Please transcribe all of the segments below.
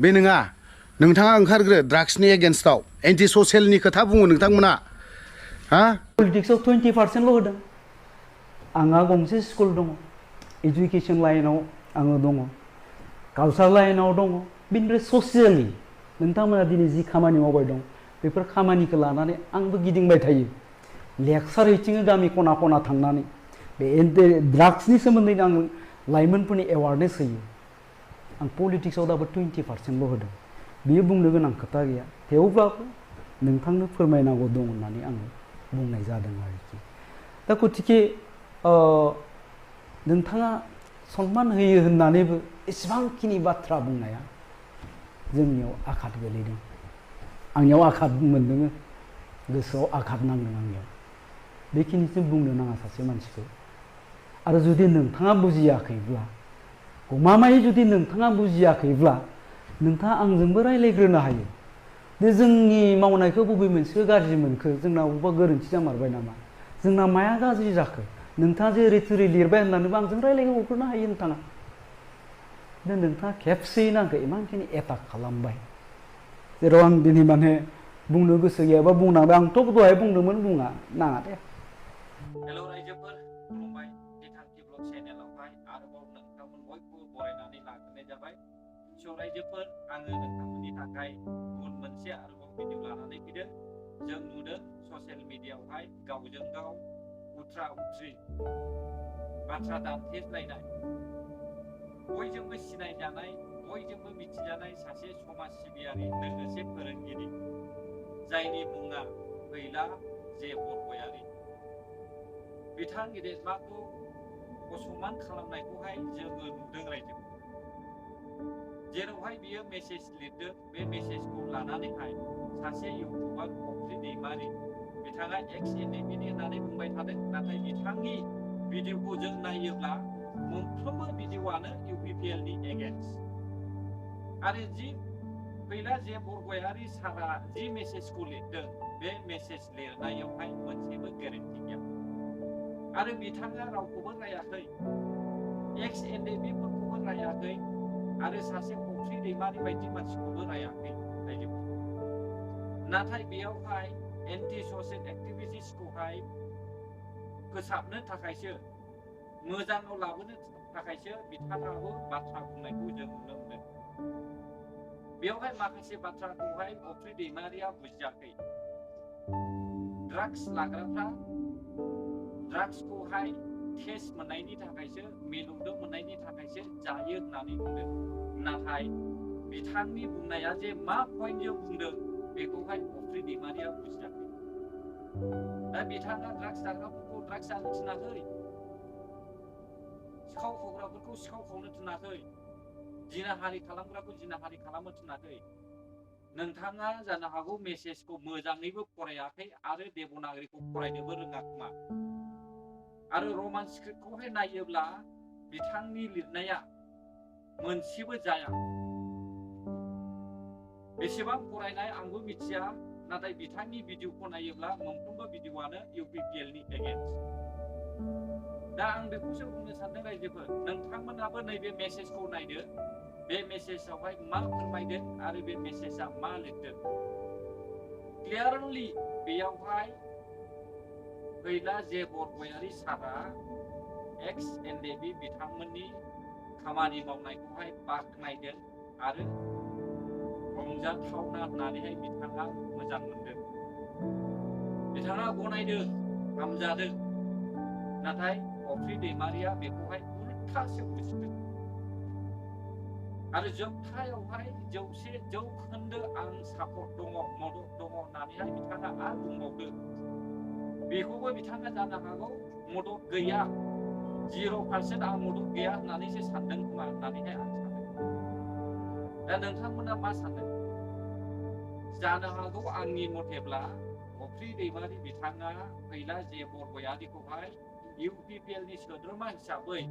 बे नङा नोंथाङा ओंखारग्रो ड्राग्सनि एगेन्स्टआव एन्टि ससियेलनि खोथा बुङो नोंथांमोना हा पलिटिक्सआव 20% होदों आंहा गंसे स्कुल दङ एजुकेसन लाइनाव आङो दङ कालचार लाइनाव दङ बेनिफ्राय ससियेलि नोंथांमोना दिनै जि खामानि मावबाय दं बेफोर खामानिखौ लानानै आंबो गिदिंबाय थायो लेक्सार हैथिङो गामि खना खना थांनानै बे ड्राग्सनि सोमोन्दै आं लाइमोनफोरनि एवारनेस होयो आं पलिटिक्सआव दाबो 20% होदों बियो बुंनो गोनां खोथा गैया थेवब्लाबो नोंथांनो फोरमायनांगौ दं होननानै आङो बुंनाय जादों आरोखि दा गतिके नोंथाङा सनमान होयो होननानैबो एसेबांखिनि बाथ्रा बुंनाया जोंनियाव आघात गोलैदों आंनियाव आघात मोनदों गोसोआव आघात नांदों आंनियाव बेखिनिसिम बुंनो नाङा सासे मानसिखौ आरो जुदि नोंथाङा बुजियाखैब्ला गमामायै जुदि नोंथाङा बुजियाखैब्ला नोंथाङा आंजोंबो रायज्लायग्रोनो हायो दे जोंनि मावनायखौ बबे मोनसेखौ गाज्रि मोनखो जोंना बबेबा गोरोन्थि जामारबाय नामा जोंना माया गाज्रि जाखो नोंथाङा जे ओरै थोरै लिरबाय होननानैबो आंजों रायज्लायहरग्रोनो हायो नोंथाङा दा नोंथाङा खेबसेयैनो आंखौ इमानखिनि एटाक खालामबाय जेराव आं दिनै माने बुंनो गोसो गैयाबा बुंनांबाय आंथ' दहाय बुंदोंमोन बुङा नाङा दे हेलौ रायजोफोर खुलुमबाय बिथांखि ब्लग चेनेलावहाय आरोबाव नोंथांमोन बयखौबो बरायनानै लाग्रोनाय जाबाय स' रायजोफोर आङो नोंथांमोननि थाखाय गुबुन मोनसे आरोबाव भिडिअ लानानै फैदों जों नुदों ससियेल मिडियाआवहाय गावजों गाव उथ्रा उथ्रि बाथ्रा दान्थेलायनाय बयजोंबो सिनायजानाय बयजोंबो मिथिजानाय सासे समाज सिबियारि लोगोसे फोरोंगिरि जायनि मुङा फैला जे बरगयारि बिथां गेदेमाखौ असमान खालामनायखौहाय जोङो नुदों रायजो जेरावहाय बियो मेसेज लिरदों बे मेसेजखौ लानानैहाय सासे इउटुबार अफ्रि दैमारि बिथाङा एक्स एनएबिनि होननानै बुंबाय थादों नाथाय बिथांनि भिडिअखौ जों नायोब्ला मोनफ्रोमबो भिडिअआनो इउपिपिएलनि एगेन्स्ट आरो जि फैला जे बरगयारि सारा जि मेसेजखौ लिरदों बे मेसेज लिरनायावहाय मोनसेबो गेरेन्टि गैया आरो बिथाङा रावखौबो रायाखै एक्स एनएबिफोरखौबो रायाखै आरो सासे अफ्रि दैमारि बायदि मानसिखौबो रायाखै नाथाय बेयावहाय एन्टि ससियेल एक्टिभिटिसखौहाय फोसाबनो थाखायसो मोजाङाव लाबोनो थाखायसो बिथाङाबो बाथ्रा बुंनायखौ जों नुनो मोनो बेयावहाय माखासे बाथ्राखौहाय अफ्रि दैमारिया बुजियाखै ड्राग्स लाग्राफ्रा ड्राग्सखौहाय टेस्ट मोननायनि थाखायसो मिलौदो मोननायनि थाखायसो जायो होननानै बुंदों नाथाय बिथांनि बुंनाया जे मा पइन्टजों बुंदों बेखौहाय अफ्रि दैमारिया बुजियाखै दा बिथाङा ड्राग्स जाग्राफोरखौ ड्राग्स जानो थिनाखै सिखाव खावग्राफोरखौ सिखाव खावनो थिनाखै जिनाहारि खालामग्राखौ जिनाहारि खालामनो थिनाखै नोंथाङा जानो हागौ मेसेजखौ मोजाङैबो फरायाखै आरो देबनागरिखौ फरायनोबो रोङा खोमा आरो रमान स्क्रिप्टखौहाय नायोब्ला बिथांनि लिरनाया मोनसेबो जाया बेसेबां फरायनाय आंबो मिथिया नाथाय बिथांनि भिडिअखौ नायोब्ला मोनफ्रोमबो भिडिअआनो इउपिपिएलनि एगेन्स्ट दा आं बेखौसो बुंनो सानदों रायजोफोर नोंथांमोनाबो नैबे मेसेजखौ नायदो बे मेसेजावहाय मा फोरमायदों आरो बे मेसेजआ मा लिरदों क्लियारलि बेयावहाय फैला जे बरगयारि सारा एक्स एनएबि बिथांमोननि खामानि मावनायखौहाय बाख्नायदों आरो रंजाथावना होननानैहाय बिथाङा मोजां मोनदों बिथाङा गनायदों हामजादों नाथाय अफ्रि दैमारिया बेखौहाय उल्थासो बुजिदों आरो जोबथायावहाय 100% आं सापर्ट दङ मदद दङ होननानैहाय बिथाङा आरो बुंबावदों बेखौबो बिथाङा जानो हागौ मदद गैया 0% आं मदद गैया होननानैसो सानदों खोमा होननानैहाय आं सानो दा नोंथांमोना मा सानो जानो हागौ आंनि मथेब्ला अफ्रि दैमारि बिथाङा फैला जे बरगयारिखौहाय इउपिपिएलनि सोद्रोमा हिसाबै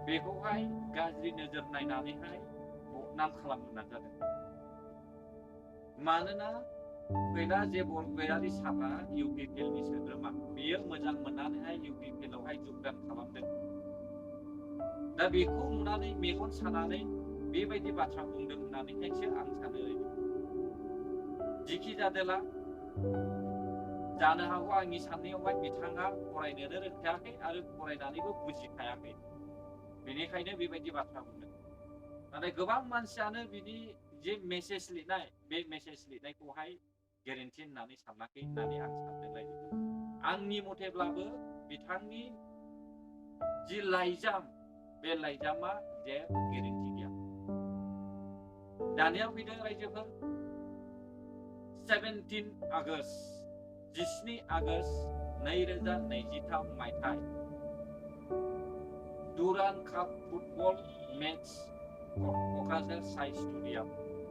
बेखौहाय गाज्रि नोजोर नायनानैहाय बदनाम खालामनो नाजादों मानोना फैला जे बरगयारि सारा इउपिपिएलनि सोद्रोमा बियो मोजां मोननानैहाय इउपिपिएलआवहाय जगदान खालामदों दा बेखौ नुनानै मेगन सानानै बेबायदि बाथ्रा बुंदों होननानैहायसो आं सानो। जिखि जादोला जानो हागौ आंनि साननायावहाय बिथाङा फरायनोनो रोंखायाखै आरो फरायनानैबो बुजिखायाखै, बेनिखायनो बेबायदि बाथ्रा बुंदों। नाथाय गोबां मानसियानो बिनि जे मेसेज लिरनाय, बे मेसेज लिरनायखौहाय गेरेन्टि होननानै सानाखै होननानै आं सानदोंलाय। आंनि मथेब्लाबो बिथांनि जि लाइजाम, बे लाइजामा जेबो गेरेन्टि गैया। दानिया फैदों रायजोफोर 17 आगष्ट 17 आगष्ट 2023 मायथाइ दुरान काप फुटबल मेच क'क्राझार साइ स्टेडियाम,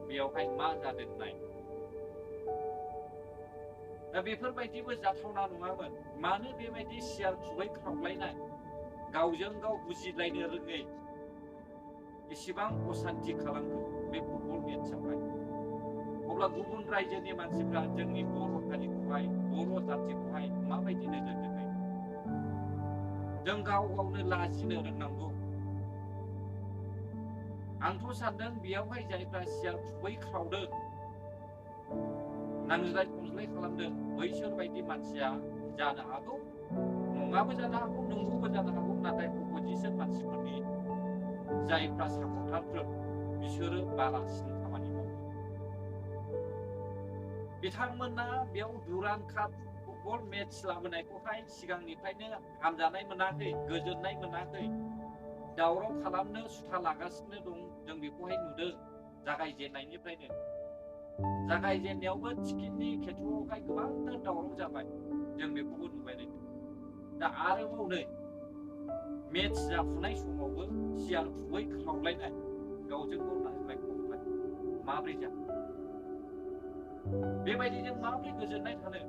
बेयावहाय मा जादों नाय। दा बेफोरबायदिबो जाथावना नङामोन। मानो बेबायदि सियार खुबै खावलायनाय, गावजों गाव बुजिलायनो रोङै एसेबां असान्थि खालामखो बे फुटबल मेचआवहाय? अब्ला गुबुन रायजोनि मानसिफ्रा जोंनि बर' हारिखौहाय, बर' जाथिखौहाय माबायदि नोजोरजों नायो? जों गाव गावनो लाजिनो रोंनांगौ। आंथ' सानदों बेयावहाय जायफ्रा सियार खुबै खावदों, नांज्लाय खमज्लाय खालामदों, बैसोर बायदि मानसिया जानो हागौ नङाबो जानो हागौ, नंगौबो जानो हागौ, नाथाय अपोजिसन मानसिफोरनि जायफ्रा सापर्टारफोर, बिसोरो बारासिन खामानि मावो। बिथांमोना बेयाव दुरान काप फुटबल मेच लाबोनायखौहाय सिगांनिफ्रायनो हामजानाय मोनाखै, गोजोननाय मोनाखै, दावराव खालामनो सुथा लागासिनो दं। जों बेखौहाय नुदों जागायजेननायनिफ्रायनो। जागायजेननायावबो टिकेटनि खेथ्रआवहाय गोबांथार दावराव जाबाय, जों बेखौबो नुबाय। दा आरोबाव नै मेच जाफुनाय समावबो सियार खुबै खावलायनाय, गावजों गाव नांज्लाय खमज्लाय, माब्रै जाखो? बेबायदिजों माब्रै गोजोननाय थानो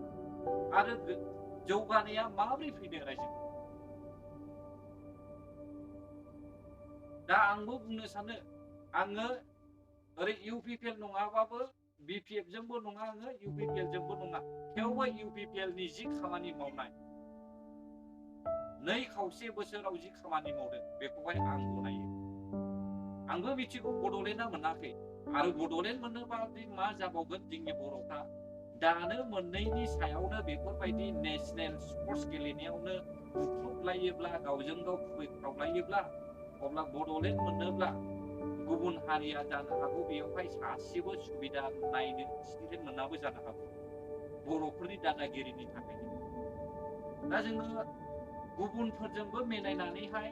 आरो जौगानाया माब्रै फैनो रायजो? दा आंबो बुंनो सानो, आङो ओरै इउपिपिएल नङाबाबो बिपिएफ जोंबो नङा, आङो इउपिपिएल जोंबो नङा, थेवबो इउपिपिएल नि जि खामानि मावनाय, 2 खावसे बोसोराव जि खामानि मावदों, बेखौहाय आं गनायो। आंबो मिथिगौ बड'लेण्डआ मोनाखै, आरो बड'लेण्ड मोनोबा मा जाबावगोन जोंनि बर'फ्रा। दानो मोननैनि सायावनो बेफोरबायदि नेशनेल स्पर्ट्स गेलेनायावनो बुख्रुबलायोब्ला, गावजों गाव खुबैख्रावलायोब्ला, अब्ला बड'लेण्ड मोनोब्ला गुबुन हारिया जानो हागौ बेयावहाय सासेबो सुबिदा नायनो सिन्थेन मोनाबो जानो हागौ, बर'फोरनि दादागिरिनि थाखायनो। दा जोङो गुबुनफोरजोंबो मिलायनानैहाय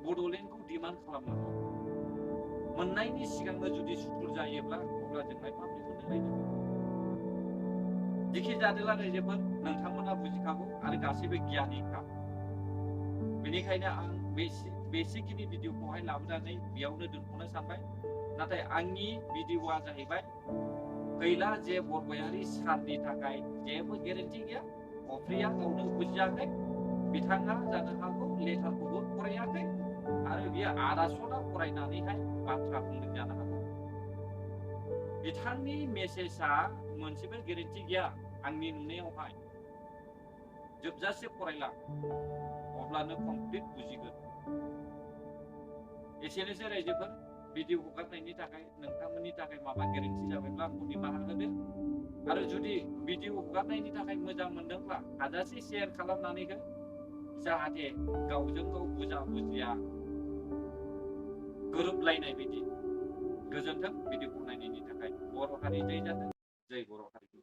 बड'लेण्डखौ डिमान्ड खालामनांगौ। मोननायनि सिगांनो जुदि सुथुर जायोब्ला, अब्ला जोंहाय माबोरै मोननो रायजो? जेखि जादोला रायजोफोर, नोंथांमोना बुजिखागौ आरो गासैबो गियानिखा। बेनिखायनो आं बेसिखिनि भिडिअखौहाय लाबोनानै बेयावनो दोनथ'नो सानबाय। नाथाय आंनि भिडिअआ जाहैबाय, फैला जे बरगयारि सारनि थाखाय जेबो गेरेन्टि गैया। अफ्रिया गावनो बुजियाखै, बिथाङा जानो हागौ लेटारखौबो फरायाखै, आरो बियो आदासना फरायनानैहाय बाथ्रा बुंदों जानो हागौ। बिथांनि मेसेजआ मोनसेबो गेरेन्टि गैया आंनि नुनायावहाय। जोबजासे फरायला, अब्लानो कमप्लिट बुजिगोन। एसेनोसै रायजोफोर, भिडिअ हगारनायनि थाखाय नोंथांमोननि थाखाय माबा गेरेन्टि जाबायब्ला आंखौ निमाहा होदो। आरो जुदि भिडिअ हगारनायनि थाखाय मोजां मोनदोंब्ला हाजासे शेयार खालामनानै हो, जाहाथे गावजों गाव बुजा बुजिया गोरोबलायनाय बायदि। गोजोन्थों भिडिअखौ नायनायनि थाखाय। बर' हारि जै जाथों, जै बर' हारि।